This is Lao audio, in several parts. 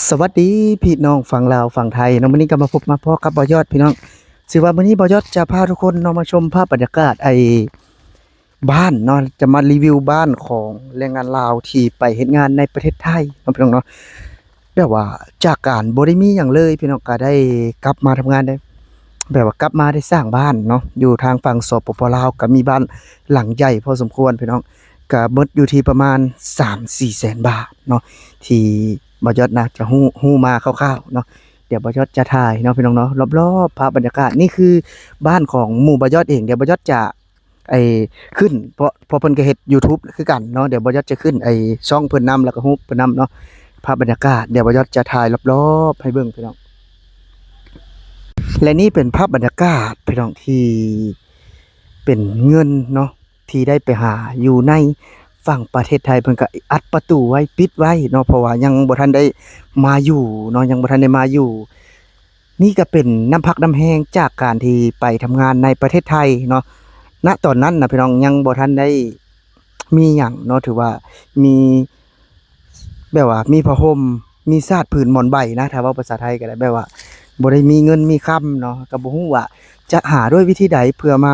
ສະຫວັດດີພີ່ນ້ອງຝັ່ງລາວຝັ່ງໄທເນາະ, ມື້ນີ້ກໍມາພົບມາພໍ້ກັບບ່າວຍອດພີ່ນ້ອງ. ຖືວ່າມື້ນີ້ບ່າວຍອດຈະພາທຸກຄົນເນາະ ມາຊົມພາບບັນຍາກາດໄອ້ບ້ານເນາະ, ຈະມາຣີວິວບ້ານຂອງແຮງງານລາວທີ່ໄປເຮັດງານໃນປະເທດໄທເນາະພີ່ນ້ອງເນາະ. ແບບວ່າຈາກການບໍ່ໄດ້ມີຫຍັງເລີຍພີ່ນ້ອງ ກໍໄດ້ກັບມາທຳງານໄດ້ ແບບວ່າກັບມາໄດ້ສ້າງບ້ານເນາະ. ຢູ່ທາງຝັ່ງ ສປປ ລາວ ກໍມີບ້ານຫຼັງໃຫຍ່ພໍສົມຄວນພີ່ນ້ອງ, ກໍໝົດຢູ່ທີ່ປະມານສາມສີ່ແສນບາດເນາະ ທີ່ບ່າວຍອດນະຈະຮູ້ ຮູ້ມາຄ່າວໆເນາະ. ດຽວບ່າວຍອດຈະຖ່າຍເນາະພີ່ນ້ອງເນາະ ລອບໆພາບບັນຍາກາດ. ນີ້ຄືບ້ານຂອງໝູ່ບ່າວຍອດເອງ. ດຽວບ່າວຍອດຈະ ໄອ້ ຂຶ້ນ ເພາະ ເພາະເພິ່ນກໍເຮັດຢູທູບຄືກັນເນາະ. ດຽວບ່າວຍອດຈະຂຶ້ນໄອ້ຊ່ອງເພິ່ນນຳ ແລ້ວກໍຮູບເພິ່ນນຳເນາະ. ພາບບັນຍາກາດ ດຽວບ່າວຍອດຈະຖ່າຍລອບໆໃຫ້ເບິ່ງພີ່ນ້ອງ. ແລະນີ້ເປັນພາບບັນຍາກາດພີ່ນ້ອງ ທີ່ເປັນເງິນເນາະ ທີ່ໄດ້ໄປຫາຢູ່ໃນຝັ່ງປະເທດໄທ. ເພິ່ນກໍອັດປະຕູໄວ້ ປິດໄວ້ເນາະ ເພາະວ່າຍັງບໍ່ທັນໄດ້ມາຢູ່ເນາະ ຍັງບໍ່ທັນໄດ້ມາຢູ່. ນີ້ກໍເປັນນ້ຳພັກນ້ຳແຮງຈາກການທີ່ໄປທຳງານໃນປະເທດໄທເນາະ. ນະຕອນນັ້ນນະພີ່ນ້ອງ ຍັງບໍ່ທັນໄດ້ມີຫຍັງເນາະ ຖືວ່າມີ ແບບວ່າມີຜ້າຫົ່ມ ມີຊາດຜືນໝອນໃບນະ ຖ້າເວົ້າພາສາໄທກໍໄດ້. ແບບວ່າບໍ່ໄດ້ມີເງິນມີຄຳເນາະ ກໍບໍ່ຮູ້ວ່າຈະຫາດ້ວຍວິທີໃດເພື່ອມາ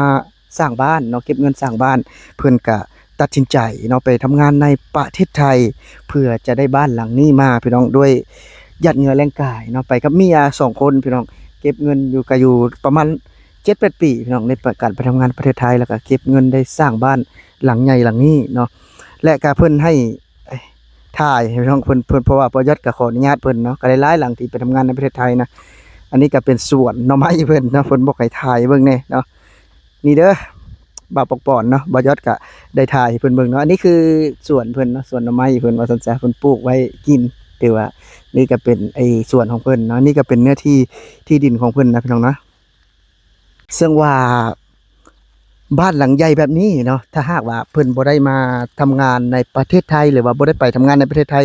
ສ້າງບ້ານເນາະ ເກັບເງິນສ້າງບ້ານ. ເພິ່ນກໍຕັດສິນໃຈເນາະ ໄປທຳງານໃນປະເທດໄທ ເພື່ອຈະໄດ້ບ້ານຫຼັງນີ້ມາພີ່ນ້ອງ ດ້ວຍຢາດເຫຍື້ອແຮງກາຍເນາະ. ໄປກັບເມຍສອງຄົນພີ່ນ້ອງ ເກັບເງິນຢູ່ ກໍຢູ່ປະມານເຈັດແປດປີພີ່ນ້ອງ ໃນການໄປທຳງານປະເທດໄທ ແລ້ວກໍເກັບເງິນໄດ້ສ້າງບ້ານຫຼັງໃຫຍ່ຫຼັງນີ້ເນາະ. ແລະກໍເພິ່ນໃຫ້ ຖ່າຍໃຫ້ພີ່ນ້ອງເພິ່ນ ເພິ່ນ ເພາະວ່າບ່າວຍອດກໍຂໍອະນຸຍາດເພິ່ນເນາະ ກໍຫຼາຍໆຫຼັງທີ່ໄປທຳງານໃນປະເທດໄທນະ. ອັນນີ້ກໍເປັນສວນໜໍ່ໄມ້ເພິ່ນເນາະ ເພິ່ນບອກໃຫ້ຖ່າຍເບິ່ງແດ່ເນາະ. ນີ້ເດີ ບ່າວປອກປອນເນາະ ບ່າວຍອດກໍໄດ້ຖ່າຍໃຫ້ເພິ່ນເບິ່ງເນາະ. ອັນນີ້ຄືສວນເພິ່ນເນາະ ສວນໜໍ່ໄມ້ເພິ່ນວ່າຊັ້ນຊະ ເພິ່ນປູກໄວ້ກິນ. ຖືວ່ານີ້ກໍເປັນໄອ້ສວນຂອງເພິ່ນເນາະ ນີ້ກໍເປັນເນື້ອທີ່ ທີ່ດິນຂອງເພິ່ນນະພີ່ນ້ອງນະ. ເຊິ່ງວ່າບ້ານຫຼັງໃຫຍ່ແບບນີ້ເນາະ ຖ້າຫາກວ່າເພິ່ນບໍ່ໄດ້ມາທຳງານໃນປະເທດໄທ ຫຼືວ່າບໍ່ໄດ້ໄປທຳງານໃນປະເທດໄທ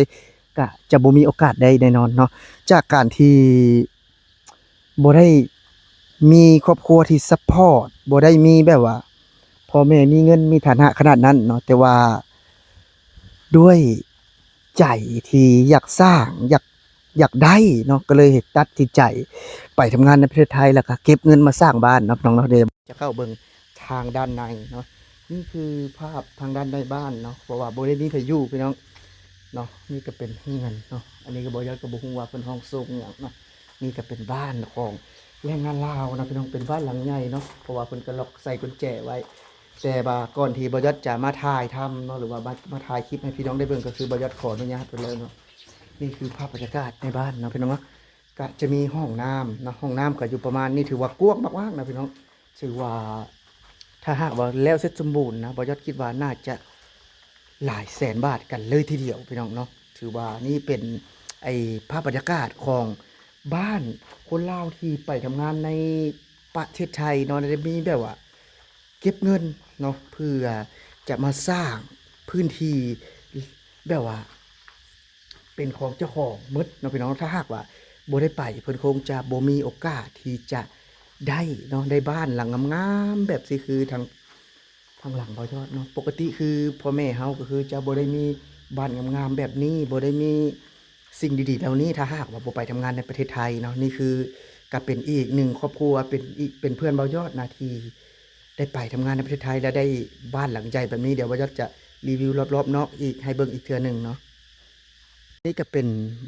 ກະຈະບໍ່ມີໂອກາດໄດ້ແນ່ນອນເນາະ. ຈາກການທີ່ບໍ່ໄດ້ມີຄອບຄົວທີ່ຊັບພອດ ບໍ່ໄດ້ມີແບບວ່າພໍ່ແມ່ມີເງິນມີຖານະຂະໜາດນັ້ນເນາະ ແຕ່ວ່າດ້ວຍ ໃຈທີ່ຢາກສ້າງ ຢາກ ຢາກໄດ້ເນາະ ກໍເລີຍຕັດສິນໃຈໄປທຳງານໃນປະເທດໄທ ແລ້ວກໍເກັບເງິນມາສ້າງບ້ານເນາະ ພີ່ນ້ອງເນາະ. ດຽວຈະເຂົ້າເບິ່ງທາງດ້ານໃນເນາະ. ນີ້ຄືພາບທາງດ້ານໃນບ້ານເນາະ ເພາະວ່າບໍ່ໄດ້ມີໃຜຢູ່ພີ່ນ້ອງເນາະ. ນີ້ກໍເປັນເຮືອນເນາະ ອັນນີ້ກໍບໍ່ ຍອດກໍບໍ່ຮູ້ວ່າເພິ່ນຮ້ອງໂຊງຫຍັງເນາະ. ນີ້ກໍເປັນບ້ານຂອງແຮງງານລາວເນາະພີ່ນ້ອງ ເປັນບ້ານຫຼັງໃຫຍ່ເນາະ ເພາະວ່າເພິ່ນກໍລັອກໃສ່ກຸນແຈໄວ້. ແຕ່ວ່າກ່ອນທີ່ບ່າວຍອດຈະມາຖ່າຍທຳເນາະ ຫຼືວ່າມາ ມາຖ່າຍຄລິບໃຫ້ພີ່ນ້ອງໄດ້ເບິ່ງ ກໍຄືບ່າວຍອດຂໍອະນຸຍາດເພິ່ນແລ້ວເນາະ. ນີ້ຄືພາບບັນຍາກາດໃນບ້ານເນາະພີ່ນ້ອງເນາະ. ກະຈະມີຫ້ອງນ້ຳເນາະ ຫ້ອງນ້ຳກໍຢູ່ປະມານນີ້ ຖືວ່າກວ້າງມາກໆນະພີ່ນ້ອງ. ຖືວ່າຖ້າຫາກວ່າແລ້ວເສັດສົມບູນນະ ບ່າວຍອດຄິດວ່າໜ້າຈະຫຼາຍແສນບາດກັນເລີຍທີດຽວພີ່ນ້ອງເນາະ. ຖືວ່ານີ້ເປັນໄອ້ພາບບັນຍາກາດຂອງບ້ານຄົນລາວທີ່ໄປທຳງານໃນປະເທດໄທເນາະ ໄດ້ມີແບບວ່າ ເກັບເງິນເນາະ ເພື່ອຈະມາສ້າງພື້ນທີ່ແບບວ່າເປັນຂອງເຈົ້າຂອງໝົດເນາະພີ່ນ້ອງ. ຖ້າຫາກວ່າບໍ່ໄດ້ໄປ ເພິ່ນຄົງຈະບໍ່ມີໂອກາດທີ່ຈະໄດ້ເນາະ ໄດ້ບ້ານຫຼັງງາມໆແບບນີ້ ຄືທາງ ທາງຫຼັງບ່າວຍອດເນາະ. ປົກກະຕິຄືພໍ່ແມ່ເຮົາກໍຄືຈະບໍ່ໄດ້ມີບ້ານງາມໆແບບນີ້ ບໍ່ໄດ້ມີ ສິ່ງດີໆເຫຼົ່ານີ້ ຖ້າຫາກວ່າບໍ່ໄປທຳງານໃນປະເທດໄທເນາະ. ນີ້ຄືກໍເປັນອີກໜຶ່ງຄອບຄົວ ເປັນອີກ ເປັນເພື່ອນບ່າວຍອດນະ ທີ່ໄດ້ໄປທຳງານໃນປະເທດໄທ ແລ້ວໄດ້ບ້ານຫຼັງໃຫຍ່ແບບນີ້. ດຽວບ່າວຍອດຈະຣີວິວລອບໆນອກອີກ ໃຫ້ເບິ່ງອີກເທື່ອໜຶ່ງເນາະ. ນີ້ກໍເປັນ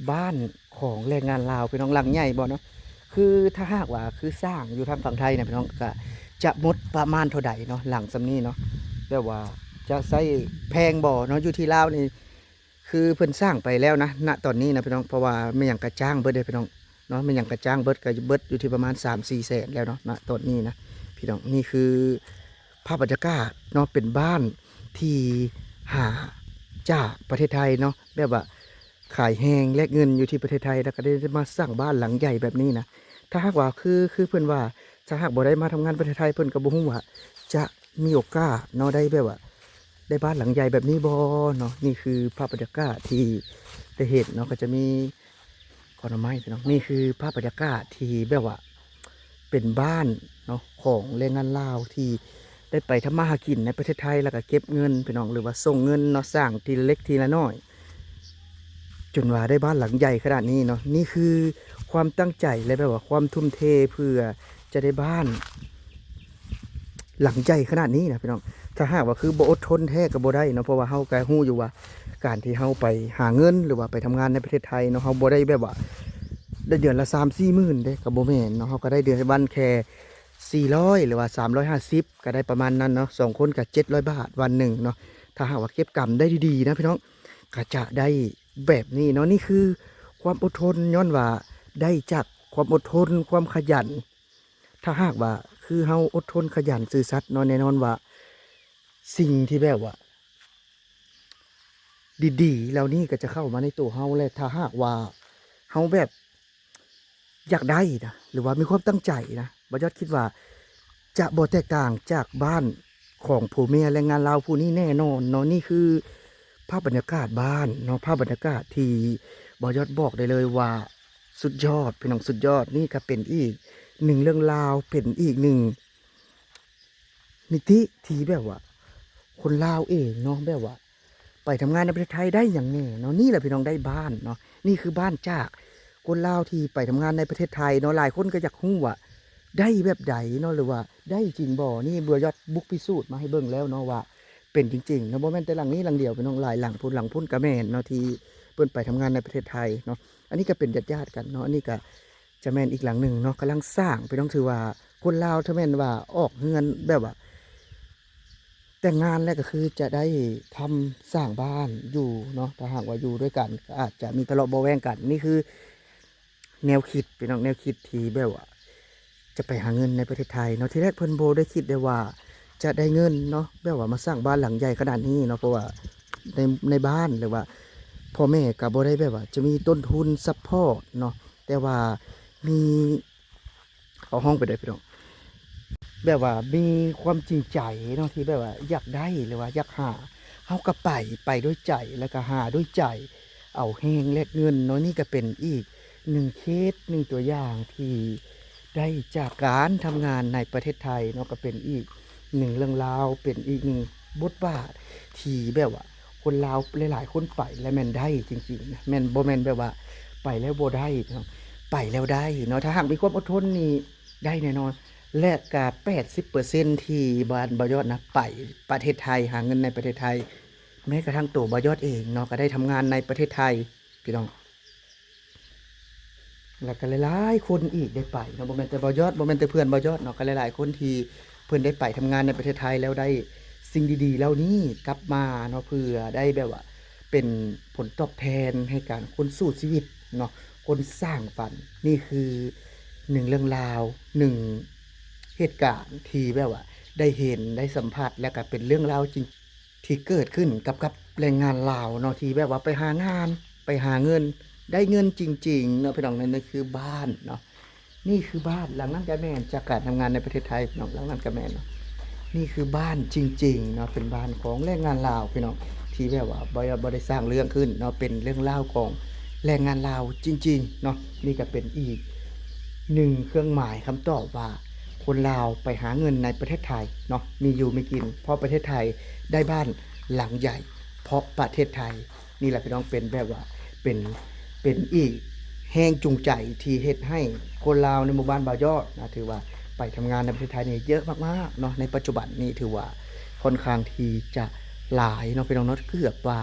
ບ້ານຂອງແຮງງານລາວ ພີ່ນ້ອງ ຫຼັງໃຫຍ່ບໍ່ເນາະ. ຄືຖ້າຫາກວ່າຄືສ້າງຢູ່ທາງຝັ່ງໄທນະ ພີ່ນ້ອງ ກໍຈະໝົດປະມານເທົ່າໃດເນາະ ຫຼັງສ່ຳນີ້ເນາະ. ແບບວ່າຈະໃຊ້ແພງບໍ່ເນາະ ຢູ່ທີ່ລາວນີ້ ຄືເພິ່ນສ້າງໄປແລ້ວນະ ນະຕອນນີ້ນະພີ່ນ້ອງ ເພາະວ່າແມ່ນຫຍັງກະຈ້າງເບິດເດ້ພີ່ນ້ອງເນາະ. ແມ່ນຫຍັງກະຈ້າງເບິດ ກະເບິດຢູ່ທີ່ປະມານສາມສີ່ແສນແລ້ວເນາະ ນະຕອນນີ້ນະພີ່ນ້ອງ. ນີ້ຄືພາບບັນຍາກາດເນາະ ເປັນບ້ານທີ່ຫາຈາກປະເທດໄທເນາະ ແບບວ່າຂາຍແຮງແລກເງິນຢູ່ທີ່ປະເທດໄທ ແລ້ວກະໄດ້ມາສ້າງບ້ານຫຼັງໃຫຍ່ແບບນີ້ນະ. ຖ້າຫາກວ່າ ຄື ຄືເພິ່ນວ່າ ຖ້າຫາກບໍ່ໄດ້ມາທຳງານປະເທດໄທ ເພິ່ນກໍບໍ່ຮູ້ວ່າຈະມີໂອກາດເນາະ ໄດ້ແບບວ່າ ໄດ້ບ້ານຫຼັງໃຫຍ່ແບບນີ້ບໍ່ເນາະ. ນີ້ຄືພາບບັນຍາກາດທີ່ໄດ້ເຫັນເນາະ ກໍຈະມີ ຂໍໜໍ່ໄມ້ພີ່ນ້ອງ. ນີ້ຄືພາບບັນຍາກາດທີ່ແບບວ່າເປັນບ້ານເນາະ ຂອງແຮງງານລາວທີ່ໄດ້ໄປທຳມາຫາກິນໃນປະເທດໄທ ແລ້ວກໍເກັບເງິນພີ່ນ້ອງ ຫຼືວ່າສົ່ງເງິນເນາະ ສ້າງທີລະເລັກທີລະນ້ອຍ. ຈົນວ່າໄດ້ບ້ານຫຼັງໃຫຍ່ຂະໜາດນີ້ເນາະ. ນີ້ຄືຄວາມຕັ້ງໃຈ ແລະ ແບບວ່າຄວາມທຸ່ມເທເພື່ອຈະໄດ້ບ້ານຫຼັງໃຫຍ່ຂະໜາດນີ້ນະພີ່ນ້ອງ. ຖ້າຫາກວ່າຄືບໍ່ອົດທົນແທ້ກໍບໍ່ໄດ້ເນາະ, ເພາະວ່າເຮົາກໍຮູ້ຢູ່ວ່າການທີ່ເຮົາໄປຫາເງິນ ຫຼືວ່າໄປທຳງານໃນປະເທດໄທເນາະ, ເຮົາບໍ່ໄດ້ແບບວ່າໄດ້ເດືອນລະສາມສີ່ໝື່ນເດ້ ກໍບໍ່ແມ່ນເນາະ, ເຮົາກໍໄດ້ເດືອນລະວັນແຄ່ສີ່ຮ້ອຍ ຫຼືວ່າສາມຮ້ອຍຫ້າສິບ ກໍໄດ້ປະມານນັ້ນເນາະ, ສອງຄົນກໍເຈັດຮ້ອຍບາດວັນໜຶ່ງເນາະ. ຖ້າຫາກວ່າເກັບກຳໄດ້ດີໆນະພີ່ນ້ອງ ກໍຈະໄດ້ແບບນີ້ເນາະ. ນີ້ຄືຄວາມອົດທົນ ຍ້ອນວ່າໄດ້ຈາກຄວາມອົດທົນ ຄວາມຂະຫຍັນ. ຖ້າຫາກວ່າຄືເຮົາອົດທົນ ຂະຫຍັນ ຊື່ສັດເນາະ, ແນ່ນອນວ່າສິ່ງທີ່ແບບວ່າດີໆເຫຼົ່ານີ້ກໍຈະເຂົ້າມາໃນໂຕເຮົາ. ແລະ ຖ້າຫາກວ່າເຮົາແບບ ຢາກໄດ້ນະ ຫຼືວ່າມີຄວາມຕັ້ງໃຈນະ, ບ່າວຍອດຄິດວ່າຈະບໍ່ແຕກຕ່າງຈາກບ້ານຂອງຜົວເມຍແຮງງານລາວຜູ້ນີ້ແນ່ນອນເນາະ. ນີ້ຄືພາບບັນຍາກາດບ້ານເນາະ, ພາບບັນຍາກາດທີ່ບ່າວຍອດບອກໄດ້ເລີຍວ່າສຸດຍອດ ພີ່ນ້ອງ, ສຸດຍອດ. ນີ້ກໍເປັນອີກໜຶ່ງເລື່ອງລາວ ເປັນອີກໜຶ່ງ ມິຕິທີ່ແບບວ່າຄົນລາວເອງເນາະ ແບບວ່າໄປທຳງານໃນປະເທດໄທໄດ້ຫຍັງແດ່ເນາະ. ນີ້ແຫຼະພີ່ນ້ອງ ໄດ້ບ້ານເນາະ. ນີ້ຄືບ້ານຈາກຄົນລາວທີ່ໄປທຳງານໃນປະເທດໄທເນາະ. ຫຼາຍຄົນກໍຢາກຮູ້ວ່າໄດ້ແບບໃດເນາະ ຫຼືວ່າໄດ້ຈິງບໍ່. ນີ້ບ່າວຍອດບຸກພິສູດມາໃຫ້ເບິ່ງແລ້ວເນາະວ່າເປັນຈິງໆເນາະ. ບໍ່ແມ່ນແຕ່ຫຼັງນີ້ຫຼັງດຽວພີ່ນ້ອງ, ຫຼາຍຫຼັງພຸ້ນ, ຫຼັງພຸ້ນກໍແມ່ນເນາະ ທີ່ເພິ່ນໄປທຳງານໃນປະເທດໄທເນາະ. ອັນນີ້ກໍເປັນຍາດໆກັນເນາະ, ອັນນີ້ກໍ ຈະແມ່ນອີກຫຼັງໜຶ່ງເນາະ ກຳລັງສ້າງ. ພີ່ນ້ອງ ຖືວ່າຄົນລາວຖ້າແມ່ນວ່າອອກເຮືອນ ແບບວ່າແຕ່ງງານແລ້ວ ກໍຄືຈະໄດ້ທຳສ້າງບ້ານຢູ່ເນາະ. ຖ້າຫາກວ່າຢູ່ດ້ວຍກັນ ກໍອາດຈະມີທະເລາະເບາະແວ້ງກັນ. ນີ້ຄືແນວຄິດ ພີ່ນ້ອງ, ແນວຄິດທີ່ແບບວ່າຈະໄປຫາເງິນໃນປະເທດໄທເນາະ. ທີແລກເພິ່ນບໍ່ໄດ້ຄິດໄດ້ວ່າຈະໄດ້ເງິນເນາະ ແບບວ່າມາສ້າງບ້ານຫຼັງໃຫຍ່ຂະໜາດນີ້ເນາະ, ເພາະວ່າໃນ ໃນບ້ານ ຫຼືວ່າພໍ່ແມ່ກໍບໍ່ໄດ້ແບບວ່າຈະມີຕົ້ນທຶນຊັບພອດເນາະ. ແຕ່ວ່າມີ ເຂົ້າຫ້ອງໄປເດີພີ່ນ້ອງ, ແບບວ່າມີຄວາມຈິງໃຈເນາະ ທີ່ແບບວ່າຢາກໄດ້ ຫຼືວ່າຢາກຫາ, ເຮົາກໍໄປ ໄປດ້ວຍໃຈ ແລ້ວກໍຫາດ້ວຍໃຈ ເອົາແຮງແລກເງິນເນາະ. ນີ້ກໍເປັນອີກໜຶ່ງເຄສ ໜຶ່ງຕົວຢ່າງທີ່ໄດ້ຈາກການທຳງານໃນປະເທດໄທເນາະ, ກໍເປັນອີກໜຶ່ງເລື່ອງລາວ ເປັນອີກໜຶ່ງບົດບາດທີ່ແບບວ່າ ຄົນລາວຫຼາຍໆຄົນໄປແລ້ວແມ່ນໄດ້ຈິງໆນະ, ແມ່ນ ບໍ່ແມ່ນແບບວ່າໄປແລ້ວບໍ່ໄດ້ເນາະ, ໄປແລ້ວໄດ້ເນາະ. ຖ້າຫາກມີຄວາມອົດທົນນີ້ໄດ້ແນ່ນອນ ແລະກະແປດສິບເປີເຊັນທີ່ບ້ານບ່າວຍອດນະ ໄປປະເທດໄທ ຫາເງິນໃນປະເທດໄທ, ແມ້ກະທັ້ງໂຕບ່າວຍອດເອງເນາະ ກະໄດ້ທຳງານໃນປະເທດໄທ ພີ່ນ້ອງ. ແລ້ວກໍຫຼາຍໆຄົນອີກໄດ້ໄປເນາະ, ບໍ່ແມ່ນແຕ່ບ່າວຍອດ ບໍ່ແມ່ນແຕ່ເພື່ອນບ່າວຍອດເນາະ, ກໍຫຼາຍໆຄົນທີ່ເພິ່ນໄດ້ໄປທຳງານໃນປະເທດໄທ ແລ້ວໄດ້ສິ່ງດີໆເຫຼົ່ານີ້ກັບມາເນາະ, ເພື່ອໄດ້ແບບວ່າເປັນຜົນຕອບແທນໃຫ້ການຄົນສູ້ຊີວິດເນາະ, ຄົນສ້າງຝັນ. ນີ້ຄືໜຶ່ງເລື່ອງລາວ ໜຶ່ງເຫດການທີ່ແບບວ່າໄດ້ເຫັນ ໄດ້ສຳຜັດ ແລ້ວກໍເປັນເລື່ອງລາວຈິງ ທີ່ເກີດຂຶ້ນກັບ ກັບແຮງງານລາວເນາະ ທີ່ແບບວ່າໄປຫາງານ ໄປຫາເງິນ ໄດ້ເງິນຈິງໆເນາະ ພີ່ນ້ອງ. ນັ້ນ ນັ້ນຄືບ້ານເນາະ, ນີ້ຄືບ້ານ. ຫຼັງນັ້ນກໍແມ່ນຈາກການທຳງານໃນປະເທດໄທ ພີ່ນ້ອງ, ຫຼັງນັ້ນກໍແມ່ນເນາະ. ນີ້ຄືບ້ານຈິງໆເນາະ, ເປັນບ້ານຂອງແຮງງານລາວ ພີ່ນ້ອງ, ທີ່ແບບວ່າບໍ່ ບໍ່ໄດ້ສ້າງເລື່ອງຂຶ້ນເນາະ, ເປັນເລື່ອງລາວຂອງແຮງງານລາວຈິງໆເນາະ. ນີ້ກໍເປັນອີກໜຶ່ງເຄື່ອງໝາຍຄຳຕອບວ່າ ຄົນລາວໄປຫາເງິນໃນປະເທດໄທເນາະ ມີຢູ່ມີກິນ ເພາະປະເທດໄທ, ໄດ້ບ້ານຫຼັງໃຫຍ່ເພາະປະເທດໄທ. ນີ້ແຫຼະ ພີ່ນ້ອງ, ເປັນແບບວ່າ ເປັນ ເປັນອີກແຮງຈູງໃຈທີ່ເຮັດໃຫ້ຄົນລາວໃນໝູ່ບ້ານບ່າວຍອດນະ ຖືວ່າໄປທຳງານໃນປະເທດໄທນີ້ເຍອະມາກໆເນາະ. ໃນປັດຈຸບັນນີ້ຖືວ່າຄ່ອນຂ້າງທີ່ຈະຫຼາຍເນາະ ພີ່ນ້ອງເນາະ, ເກືອບວ່າ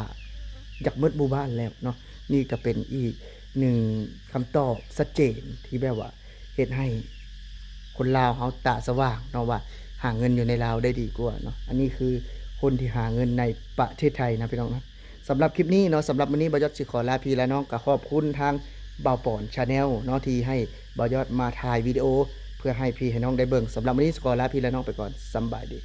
ຢາກໝົດໝູ່ບ້ານແລ້ວເນາະ. ນີ້ກໍເປັນອີກໜຶ່ງຄຳຕອບຊັດເຈນທີ່ແບບວ່າ ເຮັດໃຫ້ຄົນລາວເຮົາຕາສະຫວ່າງເນາະ ວ່າຫາເງິນຢູ່ໃນລາວໄດ້ດີກວ່າເນາະ. ອັນນີ້ຄືຄົນທີ່ຫາເງິນໃນປະເທດໄທນະ ພີ່ນ້ອງນະ. ສຳລັບຄລິບນີ້ເນາະ, ສຳລັບມື້ນີ້ບ່າວຍອດຊິຂໍລາພີ່ລານ້ອງ, ກໍຂອບຄຸນທາງບ່າວປອນ Channel ເນາະ ທີ່ໃຫ້ບ່າວຍອດມາຖ່າຍວິດີໂອ ເພື່ອໃຫ້ພີ່ໃຫ້ນ້ອງໄດ້ເບິ່ງ. ສຳລັບມື້ນີ້ຊິຂໍລາພີ່ລານ້ອງໄປກ່ອນ, ສຳບາຍດີ.